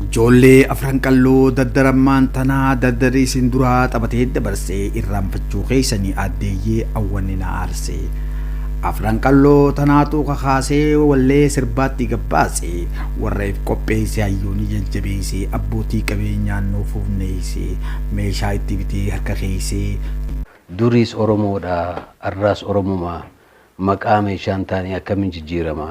Ijoollee Afran Qalloo dardarammaan tanaa dardarri isin duraa taphatee dabarsee irraanfachuu keessanii aaddeeyyee awwanni na aarsee. Afran Qalloo tanaatu kakaasee wallee sirbaatti gabbaase warra if qopheesse hayyoonni jajjabeesse abbootii qabeenyaan nuuf humneesse meeshaa itti bitee harka keessee. Duriis Oromoodha, arraas Oromuma, maqaa meeshaan taane akkamiin jijjiirama?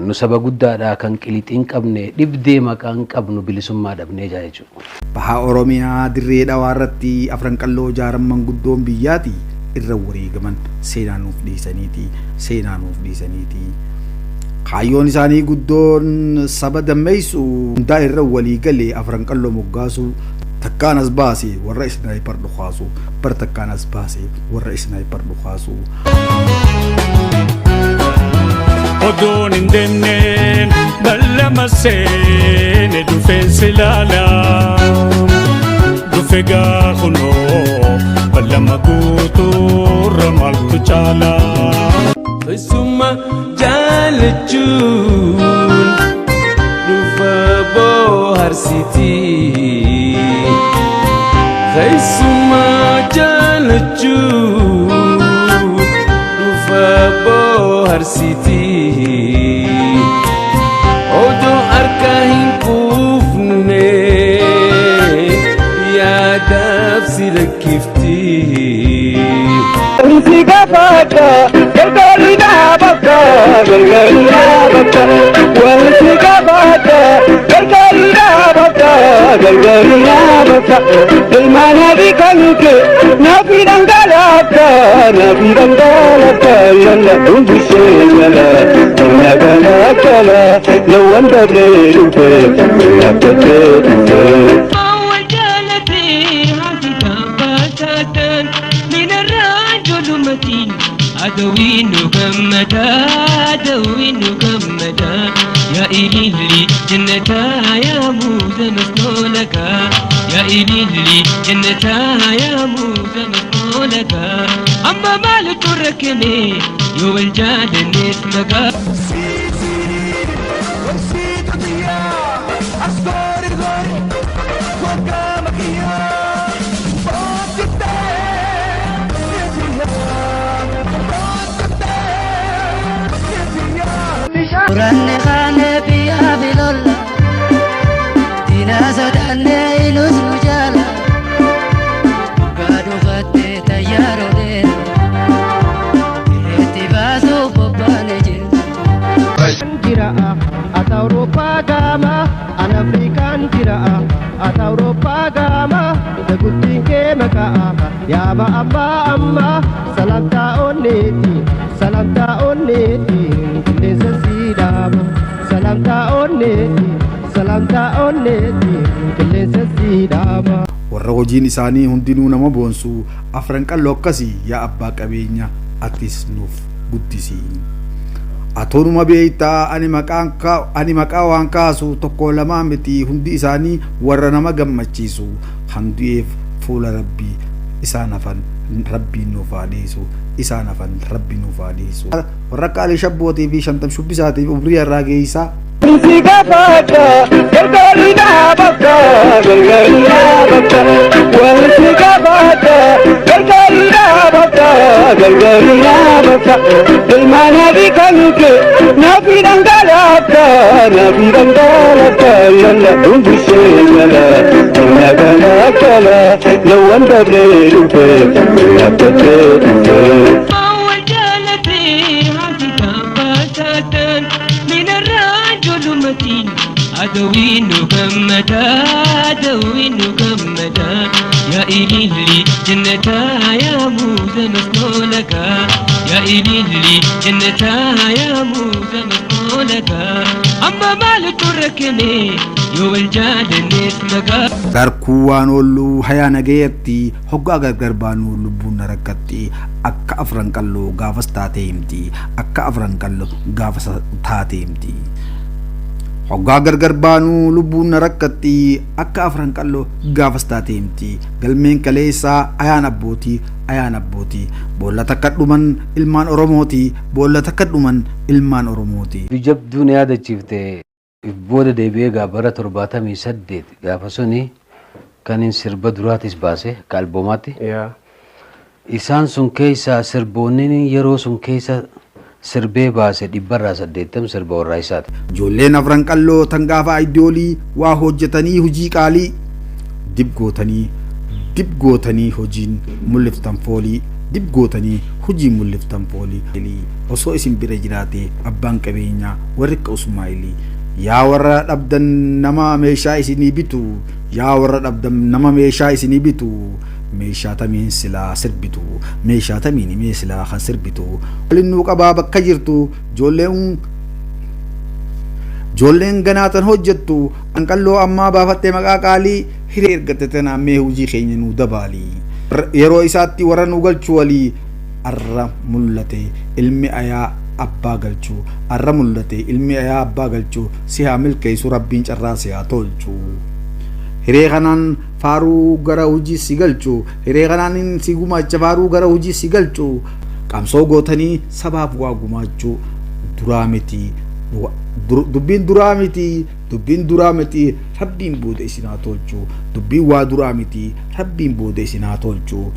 Nu saba guddaadha kan qilixii hin qabne, dhibdee maqaa hin qabnu, bilisummaa dhabnee jaa jechuudha. Baha Oromiyaa Dirree Dhawaa irratti Afran Qalloo jaaran manguddoon biyyaati irra wareegaman seenaa nuuf dhiisaniiti seenaa nuuf dhiisaniiti. Kaayyoon isaanii guddoon saba dammeessu hundaa irra walii gale Afran Qalloo moggaasu takkaan as baase warra isnaayiper dhukaasu bar takkaan as baase warra isnaayiper dhukaasu. Oduun hin deemneen ballama seene dhufeen si laala. Dhufe gaafunoo ballama guutuurra maaltu caala. Keessummaa jaalachuun dhufa booharsitii. Keessummaa jaalachuun dhufa booharsitii. Odoo harka hin quufne yaadaaf si rakkifti. Si gaafadha gargaarri dhaabata gargaarri dhaabata wal si gaafadha gargaarri dhaabata gargaarri dhaabata ilmaan nabi kanke nafi dhangalaafta nafi dhangalaafta yalla dubbisee jala gala gala lawwan dabree dhufe yaabbatee dhufe. Furanne kaane biyyaa filolla diinaa sodaanne ilus nu jaala dhugaa dhufatte tayyaaroo dheera irreetti baasuuf bobbaane jirra. Jira ata Awurooppaa gaama an Afrikaan jira ata Awurooppaa gaama daguttiin kee maqaa yaaba abbaa amma salamtaa onneeti salamtaa onneeti qilleensa sii dhaaba salamtaa onneeti salamtaa onneeti qilleensa sii dhaaba. Warra hojiin isaanii hundinuu nama boonsu Afran Qalloo akkasi yaa abbaa qabeenya atis nuuf guddisi. Atoonuma beektaa ani maqaan ani maqaa waan kaasu tokko lamaa miti hundi isaanii warra nama gammachiisu kan du'eef fuula rabbii isaan hafan rabbiin nuuf haa dhiisu isaan hafan rabbi nuuf haa dhiisu. Warra akka Alii Shabbootii fi Shantam Shubbisaatiif umrii har'aa geessaa. Si gaafadha gargaarri dhaabata gargaarri dhaabata wal si gaafadha gargaarri dhaabata gargaarri dhaabata ilmaan nabi kanke nafi dhangalaafta nafi dhangalaafta yalla dubbisee jala gala gala lawwan dabree dhufe yaabbatee dhufe. Garkuu waan oolluu hayaa nagayatti hoggaa gargar baanuu lubbuun na rakkatti akka Afran Qalloo gaafas taatee himti akka Afran Qalloo gaafas taatee himti. Hoggaa gargar baanuu lubbuun na rakkatti akka Afran Qalloo gaafas taatee himti. Galmeen kaleessaa ayaan abbootii ayaan abbootii boolla takka dhuman ilmaan Oromooti boolla takka dhuman ilmaan Oromooti. Jabduu na yaadachiifte. If booda deebi'ee gaa bara 78 gaafa suni kanin sirba duraatis baase akka alboomaatti. Isaan sun keessaa sirboonni yeroo sun keessa sirbee baase 80% sirba warraa isaati. Ijoolleen Afran Qalloo tan gaafa ayidoolii waa hojjetanii hojii qaalii dib gootanii, dib gootanii hojiin mul'iftan foolii, dib gootanii hojiin mul'iftan foolii. Osoo isin bira jiraate abbaan qabeenyaa warri akka Usmaa'ilii. Yaa warra dhabdan nama meeshaa isinii bitu, yaa warra dhabdan nama meeshaa isinii bitu, meeshaa tamiin silaa sirbitu, meeshaa tamiin himee silaa kan sirbitu. Waliin nuu qabaa bakka jirtu ijoolleen ganaa tan hojjettu anqalloo ammaa baafattee maqaa qaalii hiree ergatte tanaan mee hojii keenya nuu dabaalii. Yeroo isaatti warra nu galchu walii arra mul'ate ilmi ayaa abbaa galchu, arra mul'ate ilmi ayaa abbaa galchu, si haa milkeessu Rabbiin, carraa si haa tolchu. Hiree kanaan faaruu gara hojii si galchu, hiree kanaan si gumaacha faaruu gara hojii si galchu. Qabsoo gootanii sabaaf waa gumaachuu duraa miti, dubbiin duraa miti, dubbiin duraa miti, Rabbiin booda isin haa tolchu. Dubbiin waa duraa miti, Rabbiin booda isin haa tolchu.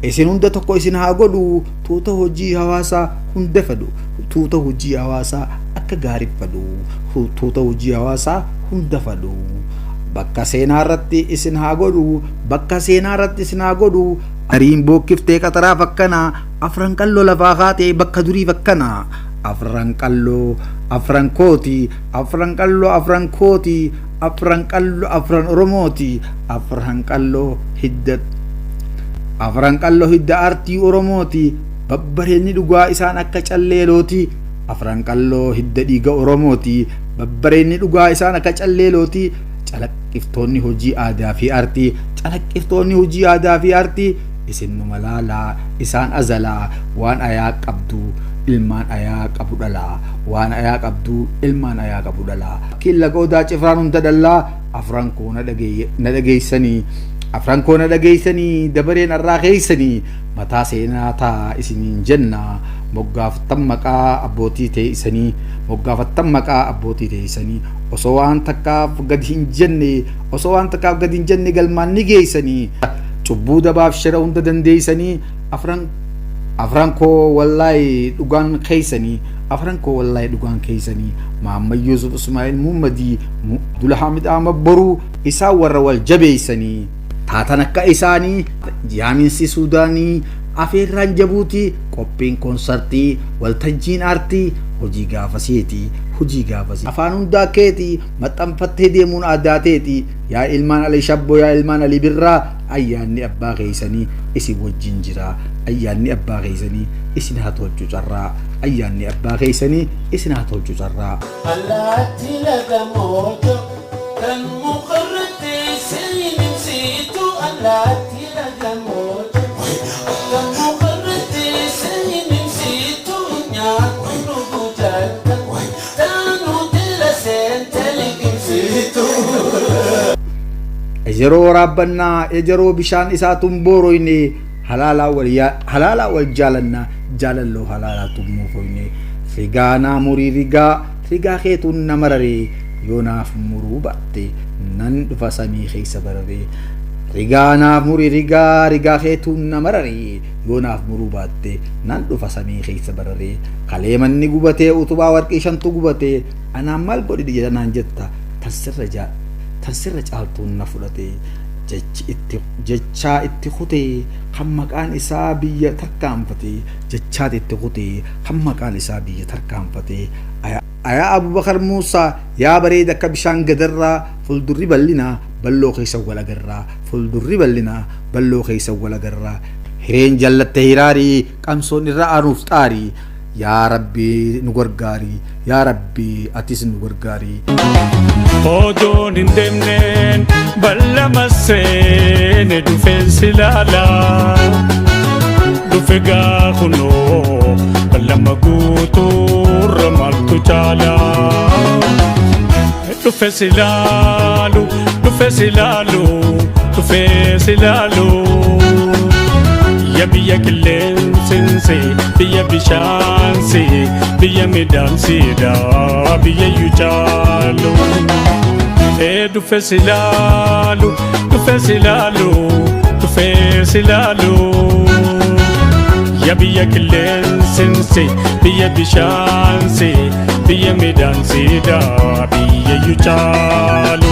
Isin hunda tokko isin haa godhu. Tuuta hojii hawaasaa hunda fedhu, tuuta hojii hawaasaa akka gaarii fedhu, tuuta hojii hawaasaa hunda fedhu. Bakka seenaa irratti isin haa godhu, bakka seenaa irratti isin haa godhu. Ariin bookkiftee qaxaraaf akkana Afran Qalloo lafaa kaatee bakka duriif akkana. Afran Qalloo afran kooti, Afran Qalloo afran kooti, Afran Qalloo afran Oromooti. Afran Qalloo hidda, Afran Qalloo hidda aartii Oromooti. Babbareenni dhugaa isaan akka calleelooti. Afran Qalloo hidda dhiiga Oromooti. Babbareenni dhugaa isaan akka calleelooti. Calaqqiftoonni hojii aadaa fi aartii, calaqqiftoonni hojii aadaa fi aartii. Isin numa laalaa isaan azalaa waan ayaa qabdu ilmaan ayaa qabu dhalaa, waan ayaa qabdu ilmaan ayaa qabu dhalaa. Fakkiin laga Odaa cifraan hunda dhallaa. Afran koo na dhageessanii, afran koo na dhageessanii, dabareen arraa keeysanii mataa seenaa taa isiniin jenna. Moggaafattan maqaa abbootii teessanii, moggaafattan maqaa abbootii teessanii. Osoo waan takkaaf gad hin jenne, osoo waan takkaaf gad hin jenne galmaan ni geessanii. Cubbuu dabaaf shira hunda dandeessanii. Afran koo wallaahi dhugaan keeysanii, afran koo wallaahi dhugaan keeysanii. Mahammad Yusuf Ismaa'il Muhammadii, Abdulhamid Ahmad Boruu isaan warra wal jabeeysanii. Taatan akka isaanii yaaminsi Suudaanii, afeerraan Jabuutii, qophiin koonsartii, waltajjiin aartii hojii gaafasiiti, hojii gaafasii. Afaan hundaa keeti maxxanfattee deemuun aadaa teeti. Yaa ilmaan Ali Shabboo, yaa ilmaan Ali Birraa, ayyaanni abbaa keessanii isin wajjin jira. Ayyaanni abbaa keessanii isin haa tolchu carraa, ayyaanni abbaa keessanii isin haa tolchu carraa. Allaatti laga mooto kan mukarratti seenimsitu, allaatti laga mooto kan mukarratti seenimsitu, nyaatu dhugu jalta taanuu jala seente liqimsitu. Ejeroo waraabbannaa, ejeroo bishaan isaatuun booroyne, halaalaa wal halaalaa wal jaalannaa, jaalalloo halaalaatuun muufoyne. Rigaa naa murii, rigaa rigaa keetuun na mararee, yoo naaf muruu baatte nan dhufa samii keessa bararee. Rigaa naaf murii, rigaa rigaa keetuun na mararee, yoo naaf muruu baatte nan dhufa samii keessa bararee. Kalee manni gubatee utubaa warqii shantu gubatee anaan maal godhi jedha naan jetta tan sirra jaa tan sirra caaltuun na fudhate. Jechi itti jechaa itti kutee kan maqaan isaa biyya tarkaanfate, jechaat itti kutee kan maqaan isaa biyya tarkaanfate. Ayaa Abubakar Muusaa yaa bareeda akka bishaan gadarraa, fuuldurri bal'inaa balloo keessa wal agarraa, fuuldurri bal'inaa balloo keessa wal agarraa. Hireen jallatte hiraarii qabsoon irra aanuuf xaarii, yaa Rabbi nu gargaari, yaa Rabbi atis nu gargaari. Oduun hin deemneen ballama seene dhufeen si laala. Dhufe gaa kunoo ballama guutuurra maaltu caala. Dhufe si laalu, dhufe si laalu, dhufe si laalu. Ya biyya qilleensi qilleensinse, biyya bishaanse, biyya midhaanseedha, biyya iyyuu caalu. Ee dhufe silaalu, dhufe silaalu, dhufe silaalu. Ya biyya qilleensinse, biyya bishaanse, biyya midhaanseedha, biyya iyyuu caalu.